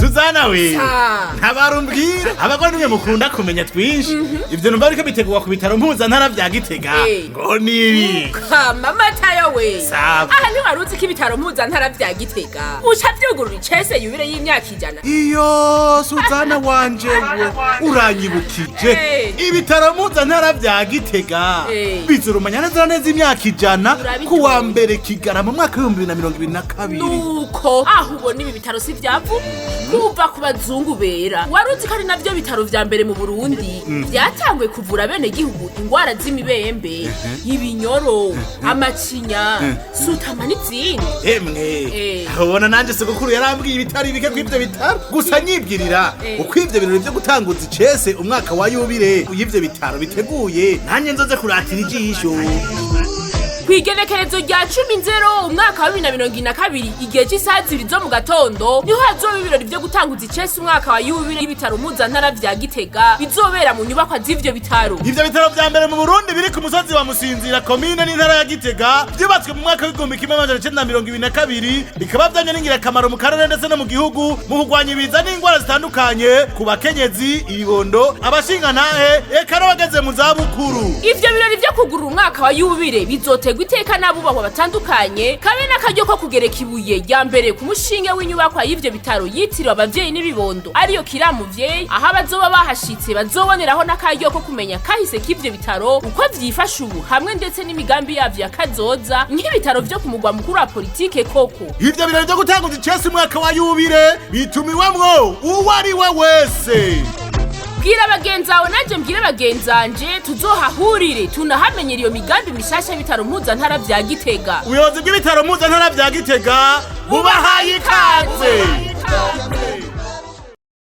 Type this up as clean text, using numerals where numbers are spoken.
Suzana we, Ah. ntabarumbwira abagore nimwe mukunda kumenya twinshi. Ivyo numva biriko bitegurwa ku bitaro mpuzantara vya Gitega Eh. ngo nibi? Kama matayo we. Sawa. Aha ntiwari uzi ko ibitaro mpuzantara vya Gitega uca vyugurura icese yubire y'imyaka 100? Iyo Suzana wanje we, uranyibukije. Eh. Ibitaro mpuzantara vya Gitega Eh. bizurumanya neza na neza imyaka 100 Urabitoye. kuwa 1 Kigarama mu mwaka w'2022. Nuko aho ubona ibi bitaro si vyavu kuva ku bazungu bera. Wari uzi ko ari navyo bitaro vya mbere mu Burundi vyatanguye kuvura bene gihugu ingwara z'imibembe, ibinyoro, amacinya, sutama n'izindi? Emwe, Eh. aho ubona nanje sogokuru yarambwiye ibitari bike kw'ivyo bitaro, gusa nyibwirira Eh. uko ivyo birori vyo gutanguza icese umwaka wa yubire y'ivyo bitaro biteguye, nanjye nzoze kuratira ijisho. Kw'igenekerezo rya 10 nzero umwaka wa 2022, igihe cy'isaha 2 zo mu gatondo, niho hazoba ibirori vyo gutanguza icese umwaka wa yubile y'ibitaro mpuzantara vya Gitega, bizobera mu nyubakwa z'ivyo bitaro. Ivyo bitaro vya mbere mu Burundi biri ku musozi wa Musinzira, komine n'intara ya Gitega, vyubatswe mu mwaka w'1922, bikaba vyamye n'ingirakamaro mu karere ndetse no mu gihugu mu kurwanya ibiza n'ingwara zitandukanye ku bakenyezi, ibibondo, abashingantahe eka n'abageze mu zabukuru. Ivyo birori vyo kugurura umwaka wa yubile bizotegwa iteka n'abubahwa batandukanye, kabe n'akaryo ko kugereka ibuye rya mbere ku mushinge w'inyubakwa y'ivyo bitaro yitiriwe abavyeyi n'ibibondo, ariyo Kiramuvyeyi, aho abazoba bahashitse bazoboneraho n'akaryo ko kumenya kahise k'ivyo bitaro, uko vyifashe ubu, hamwe ndetse n'imigambi yavyo ya kazoza nk'ibitaro vyo ku mugwa mukuru wa politike koko. Ivyo birori vyo gutanguza icese umwaka wa yubile bitumiwemwo uwo ari we wese. Bwira bagenzi bawe nanje mbwire bagenzanje, tuzohahurire tunahamenyera iyo migambi mishasha y'ibitaro mpuzantara vya Gitega. Ubuyobozi bw'ibitaro mpuzantara vya Gitega bubahaye ikaze.